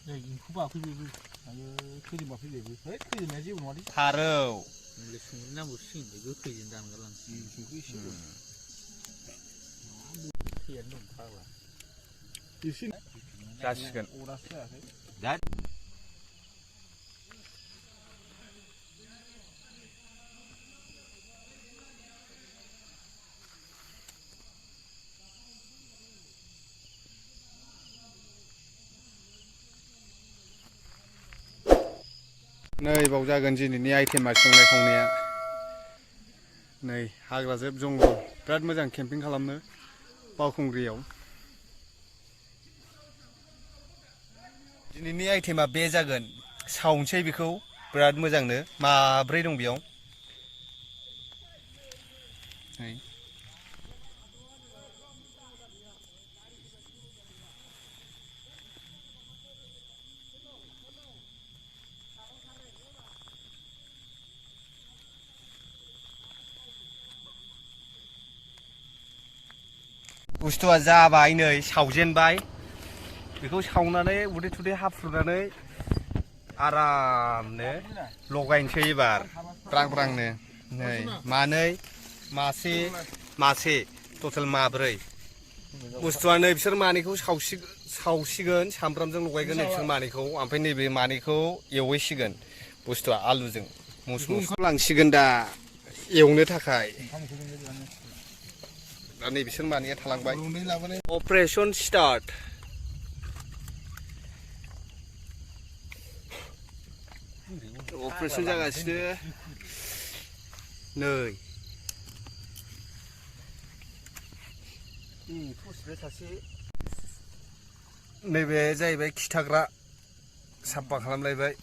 खुबा फैबायबो आयो खैजोंबा फैबायबो है खैजोंना जेबो नङा दे फारौ मुलि संख्रि नांगौ सिंदो गोखैजों दानगारलांसै संख्रि एसे खैयानो दं फाग्ला एसे जासिगोन अरासो जायाखै नै बाव जागोन दिनैनि आइटेमा संनाय खावनाया नै हाग्राजोब जंगल बिराद मोजां केम्पिं खालामनो बावखुंग्रियाव दिनैनि आइटेमा बे जागोन सावनोसै बेखौ बिराद मोजांनो माब्रै दं बेयाव नै बुस्थुआ जाबाय नै सावजेनबाय बेखौ सावनानै उदै थुदै हाफ्रुनानै आरामनो लगायनोसै एबार ब्रां ब्रांनो नै मानै मासे मासे टटेल माब्रै बुस्थुआ नै बिसोर मानैखौ सावसिगोन सामब्रामजों लगायगोन नै बिसोर मानैखौ ओमफ्राय नैबे मानैखौ एवहैसिगोन बुस्थुआ आलुजों मुस मुस लांसिगोन दा एवनो थाखाय दा नै बिसोर मानैया थालांबाय अपारेशन स्टार्ट अपारेशन जागासिनो नै नैबे जाहैबाय खिथाग्रा साफा खालामलायबाय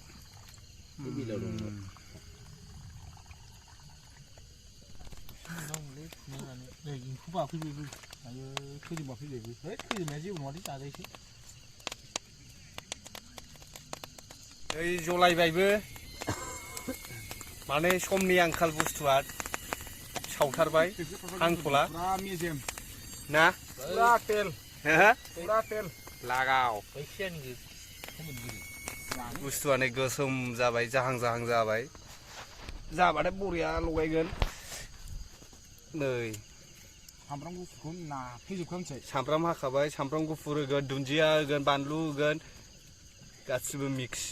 खुबा फैबायबो आयो खैजोंबा फैबायबो है खैजोंना जेबो नङा दे जाजायोसो नै जलायबायबो माने समनि आंखाल बुस्थुआ सावथारबाय हांथला मेजेम ना पुरा तेल पुरा तेल लागाव बुस्थुआ नै गोसोम जाबाय जाहां जाहां जाबाय जाबाथाय बरिया लगायगोन नै सामब्राम गुफुरखौ नाफ्लेजोबखानोसै सामब्राम हाखाबाय सामब्राम गुफुर होगोन दुन्दिया होगोन बानलु होगोन गासिबो मिक्स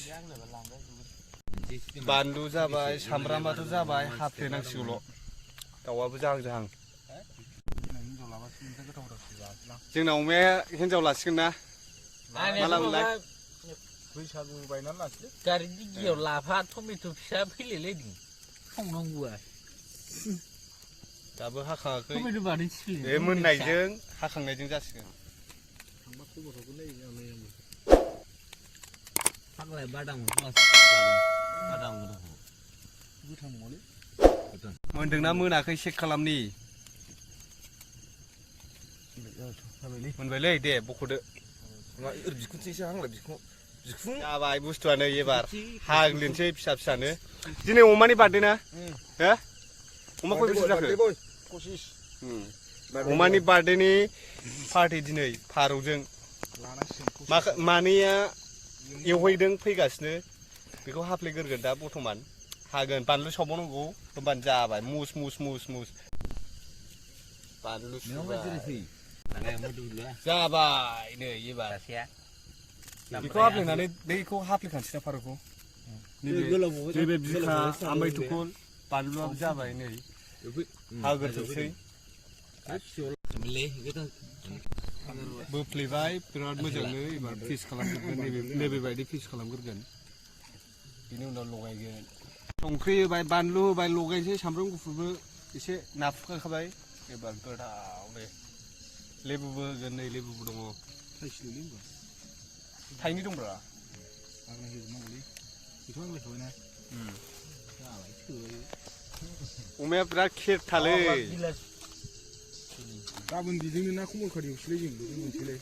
बानलु जाबाय सामब्रामाथ' जाबाय हाफ्लेनांसिगौल' दाउआबो जाहां जाहां जोंना अमाया हिन्जाव लासिगोन ना माला मोनलाय बैसागु बायनानै लाखिदो गारि डिग्गियाव लाफा टमेट' फिसा फैलायलायदों संनांगौआ दाबो हाखाङाखै टमेट' बादै सिफिलि बे मोननायजों हाखांनायजों जासिगोन थांबा खबरखौ नायनो फाग्लाया बादाम गोथां नङालै मोनदोंना मोनाखै चेक खालामनि मोनबायलै दे बख'दो जाबाय बुस्थुआनो एबार हाग्लिनोसै फिसा फिसानो दिनै अमानि बार्थडे ना हो अमा खय बोसोर जाखो अमानि बार्थडेनि पार्टि दिनै फारौजों मानैया एवहैदों फैगासिनो बेखौ हाफ्लेगोरगोन दा बर्थमान हागोन बानलु सावबावनांगौ होमबानो जाबाय मुस मुस मुस मुस बानलु जाबाय नै एबार बेखौ हाफ्लेनानै बेखौ हाफ्लेखानोसै ना फारौखौ नैबे बिखा आमाय थुखल बानलुआबो जाबाय नै हाग्रोजोबसै बोफ्लेबाय बिराद मोजांनो एबार फिस खालामजोबगोन नैबे बायदि फिस खालामग्रोगोन बिनि उनाव लगायगोन संख्रि होबाय बानलु होबाय लगायनोसै सामब्राम गुफुरबो एसे नाफुखांखाबाय एबार गोथावनो लेबुबो होगोन नै लेबुबो दङ थाइनै दंब्रा अमाया बिराद खेरथालै गाबोन बिजोंनो ना कमल खारि एवसैलाय जों मोनसैलाय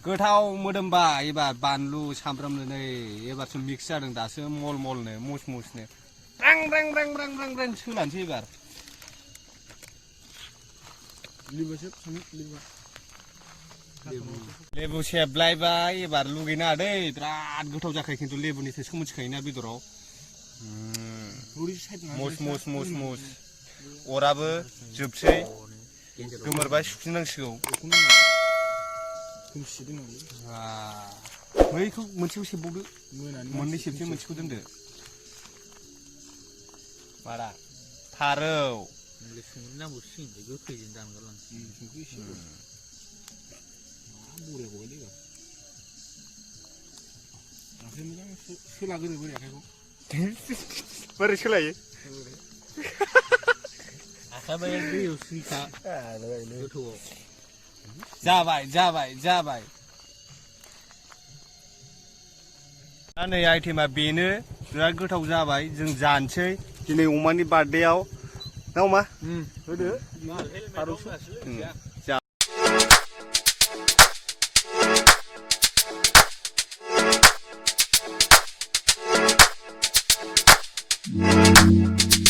गोथाव मोदोमबा एबार बानलु सामब्रामनो नै एबारसो मिक्स जादों दासो मल मलनो मुस मुसनो ब्रां ब्रां ब्रां ब्रां ब्रां ब्रां सोलानोसै एबार लेबु सेबलायबाय एबार लुगैना दै बिराद गोथाव जाखायो खिन्थु लेबुनि टेस्टखौ मिथिखायोना बेदराव मुस मुस मुस मुस अराबो जोबसै गोमोरबाय सुफिननांसिगौ बैखौ मोनसेखौ सेबबावदो मोननै सेबसै मोनसेखौ दोनदो मारा फारौ बोरै सोलायो जाबाय जाबाय जाबाय दा नै आइटेमा बेनो बिराद गोथाव जाबाय जों जानोसै दिनै अमानि बार्थडेआव ना अमा होदो